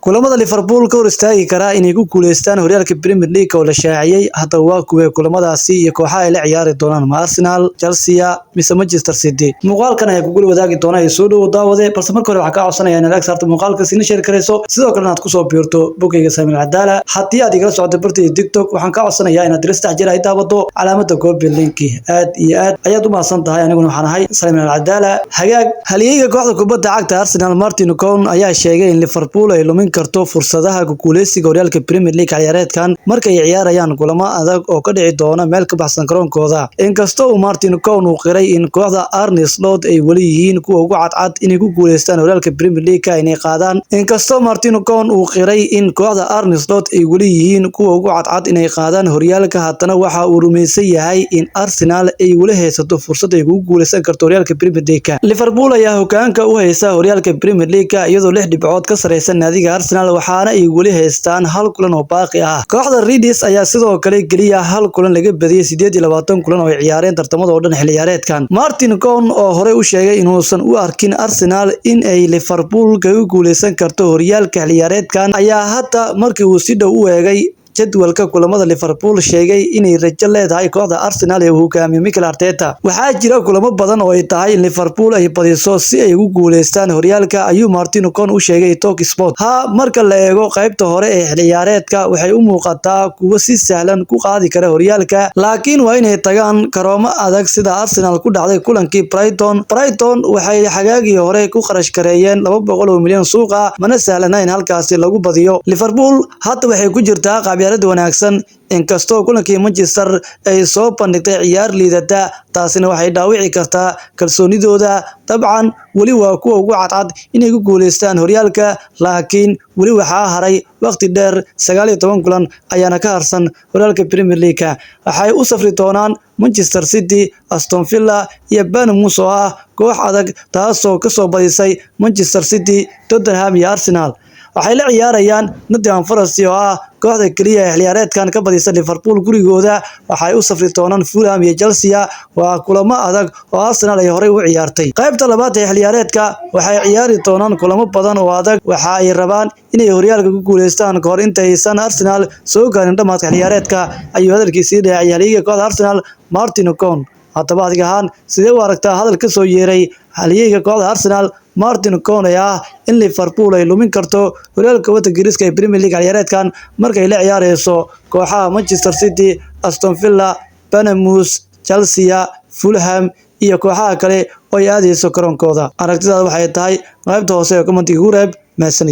Kulamada Liverpool ka hor istaagi kara inay ku guuleystaan horyaalka Premier League oo la shaaciyay. Haddaba waa kuwee kulamadaasi iyo kooxaha ay la ciyaari doonaan? Ma Arsenal, Chelsea mise Manchester City? Muuqaalkan ayaa kugula wadaagi doona ee soo dhowo, daawade. Balse marka hore waxaan kaa codsanayaa inaad like saarto muuqaalka, sina share karayso, sidoo kalena aad kusoo biirto bogayga Samuel Cadaala. Haddii aad igala socoto bartayda TikTok, waxaan kaa codsanayaa inaad dira 3 jeer ay daawato calaamada copy linki. Aad iyo aad ayaad u mahadsan tahay. Aniguna waxaan ahay Samuel Cadaala. Hagaag, halyeeyga kooxda kubadda cagta Arsenal, Martin Keown, ayaa sheegay in Liverpool ay lumin karto fursadaha ku guuleysiga horyaalka Premier League ciyaareedkan markay ciyaarayaan kulamo adag oo ka dhici doona meel ka baxsan garoonkooda. Inkastoo uu Martin Keown uu qiray in kooxda Arne Slot ay weli yihiin kuwa ugu cadcad inay ku guuleystaan horyaalka Premier League inay qaadaan. Inkastoo Martin Keown uu qiray in kooxda Arne Slot ay weli yihiin kuwa ugu cadcad inay qaadaan horyaalka, haddana waxa uu rumaysan yahay in Arsenal ay weli haysato fursad ay kugu guuleysan karto horyaalka Premier League. Liverpool ayaa hogaanka u haysa horyaalka Premier League iyadoo 6 dhibcood ka sareysa naadiga Arsenal, waxaana ay weli haystaan hal kulan oo baaqi ah. Kooxda Reds ayaa sidoo kale geliya hal kulan laga badiyay 28 kulan oo ay ciyaareen tartamada oo dhan xilli ciyaareedkan. Martin Keown oo horey u sheegay inuusan u arkin Arsenal in ay Liverpool kaga guuleysan karto horyaalka xilli ciyaareedkan, ayaa hadda markii uu si dhow u eegay jadwalka kulamada Liverpool sheegay inay rajo leedahay kooxda Arsenal ee uu hogaamiyo Mikel Arteta. "Waxaa jira kulamo badan oo ay tahay in Liverpool ay badiso si ay ugu guuleystaan horyaalka," ayuu Martin Keown u sheegay Talk Sport. "Ha, marka la eego qaybta hore ee xilli ciyaareedka, waxay u muuqataa kuwo si sahlan ku qaadi kara horyaalka, laakiin waa inay tagaan garoomo adag sida Arsenal ku dhacday kulankii Brighton. Brighton waxay xagaagii hore ku kharash gareeyeen 200 milyan suuqa, mana sahlana in halkaasi lagu badiyo. Liverpool hadda waxay ku jirtaa qaab ciyaareed wanaagsan, inkastoo kulankii Manchester ay soo bandhigtay ciyaar liidata. Taasina waxay dhaawici kartaa kalsoonidooda. Dabcan weli waa kuwa ugu cadcad inay ku guuleystaan horyaalka, laakiin weli waxaa haray waqti dheer. 19 kulan ayaana ka harsan horyaalka Premier League. Waxay u safri doonaan Manchester City, Aston Villa iyo Bournemouth oo ah koox adag, taasoo kasoo badisay Manchester City, Tottenham iyo Arsenal. Waxay la ciyaarayaan Nottingham Forest oo ah kooxda keliya ee xilciyaareedkan ka badisa Liverpool gurigooda. Waxay u safri doonaan Fulham iyo Chelsea. Waa kulamo adag oo Arsenal ay horey u ciyaartay. Qaybta labaad ee xilciyaareedka waxay ciyaari doonaan kulamo badan oo adag. Waxa ay rabaan inay horyaalka ku guuleystaan kahor intaysan Arsenal soo gaarin dhamaadka xilciyaareedka," ayuu hadalkiisii raaciyay halyeeyga kooxda Arsenal, Martin Keown. Haddaba adiga ahaan sidee u aragtaa hadal ka soo yeeray halyeeyga kooxda Arsenal, Martin Keown, ee ah in Liverpool ay lumin karto horyaalka waddanka Ingiriiska ee Premier League ciyaareedkan markay la ciyaareyso kooxaha Manchester City, Aston Villa, Bournemouth, Chelsea, Fulham iyo kooxaha kale oo ay aadeyso garoonkooda? Aragtidaada waxay tahay qaybta hoose ee commentiga ku reeb. Mahadsanid.